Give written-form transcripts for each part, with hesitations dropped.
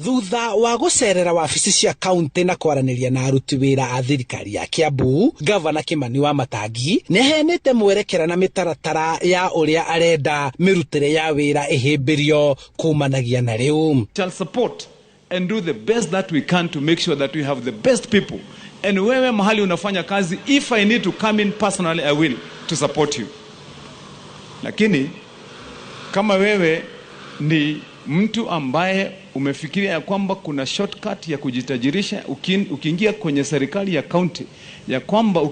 Thutha wa gũcerera wabici cia kaunti na kwaranĩria na aruti wĩra a thirikari ya Kiambu, Gavana Kimani Wamatangi nĩ aheanĩte mwerekera na mĩtaratara ya ũrĩa arenda mĩrutĩre ya wĩra ĩhĩmbĩrio kumanagia na rĩu. Shall support and do the best that we can to make sure that we have the best people. And wewe mahali unafanya kazi, if I need to come in personally, I will to support you. Lakini kama wewe ni mtu ambaye umefikiria ya kwamba kuna shortcut ya kujitajirisha ukiingia kwenye serikali ya county, ya kwamba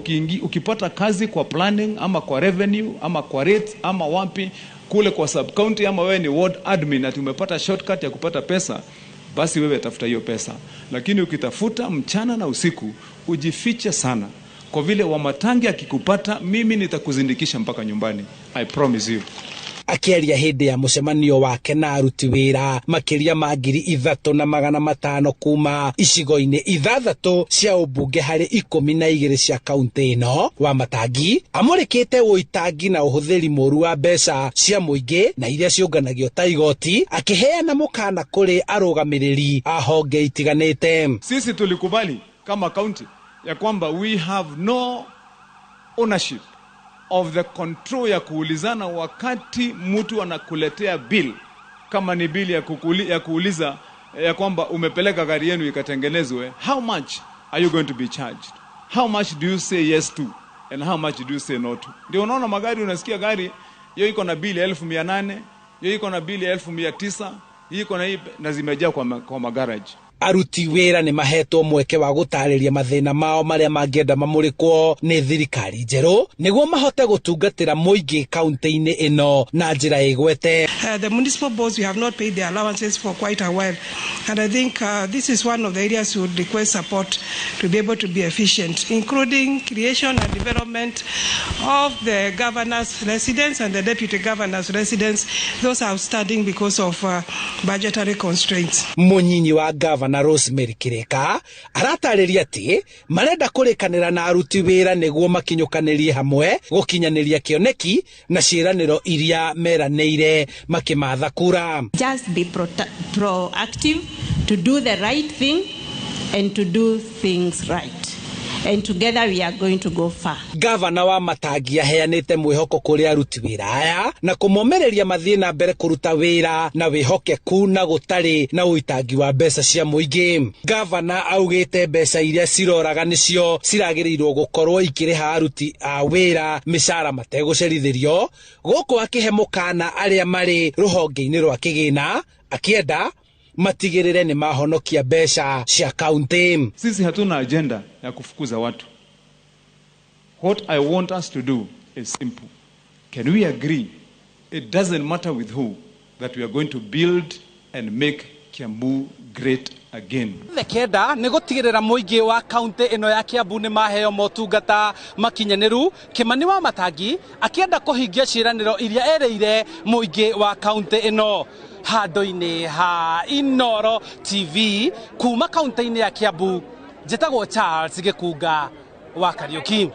ukipata kazi kwa planning ama kwa revenue ama kwa rates ama wapi kule kwa sub county ama wewe ni ward admin, ati umepata shortcut ya kupata pesa, basi wewe tafuta hiyo pesa. Lakini ukitafuta mchana na usiku, ujifiche sana, kwa vile Wamatangi akikupata, mimi nitakuzindikisha mpaka nyumbani. I promise you. Akĩaria hĩndĩ ya mũcemanio wake na aruti wĩra makĩria ma 3,500 kuma icigo-inĩ 6 cia ũmbunge harĩ 12 cia kaunti ĩno, Wamatangi amũrĩkĩte ũitangi na ũhũthĩri mũru wa mbeca cia mũingĩ na iria ciũnganagio ta igoti, akĩheana mũkana kũrĩ arũgamĩrĩri a honge itiganĩte. Sisi tulikubali kama county ya kwamba we have no ownership of the control ya kuulizana wakati mtu anakuletea bill, kama ni bill ya kuuliza ya kwamba umepeleka gari yenu ikatengenezwe, how much are you going to be charged, how much do you say yes to and how much do you say no to. Ndio unaona magari, unasikia gari hiyo iko na bili 800,000, hiyo iko na bili 900,000, hiyo iko na hii, na zimejaa kwa magaraji. Aruti wĩra nĩ mahetwo mweke wa gũtarĩria mathĩna mao marĩa mangĩenda mamũrĩkwo nĩ thirikari njerũ nĩguo mahote gũtungatĩra mũingĩ kaunti-inĩ ĩno na njĩra ĩgwete. The municipal boards, we have not paid their allowances for quite a while, and I think this is one of the areas we would request support to be able to be efficient, including creation and development of the governor's residence and the deputy governor's residence. Those are outstanding because of budgetary constraints. Mũnyinyi wa gavana Rosemary Kireka aratarĩria atĩ marenda kũrĩkanĩra na aruti wĩra nĩguo makinyũkanĩrie hamwe gũkinyanĩria kĩoneki na ciĩranĩro iria meranĩire makĩmatha kura. Just be proactive to do the right thing and to do things right. And together we are going to go far. Gavana Wamatangi aheanĩte mwĩhoko kũrĩ aruti wĩra aya na kũmomereria mathiĩ na mbere kũruta wĩra na wĩhokeku na gũtarĩ na ũitangi wa mbeca cia mũingĩ. Gavana augĩte mbeca iria ciroraga nĩcio ciragĩrĩirwo gũkorwo ikĩrĩha aruti a wĩra mĩcara mategũcerithĩrio, gũkũ akĩhe mũkana arĩa marĩ rũhonge-inĩ rwa kĩgĩna akĩenda matigĩrĩre nĩ mahonokia mbeca cia kaunti. Sisi hatuna agenda ya kufukuza watu. What I want us to do is simple. Can we agree, it doesn't matter with who, that we are going to build and make Kiambu great again. Kenda nĩ gũtigĩrĩra mũingĩ wa kaunti ĩno ya Kiambu nĩ maheo motungata makinyanĩru. Kimani Wamatangi akĩenda kũhingia ciĩranĩro iria erĩire mũingĩ wa kaunti ĩno. Handũ-inĩ ha Inooro TV kuma kaunti-inĩ ya Kiambu, njĩtagwo Charles Gĩkunga wa Kariũki.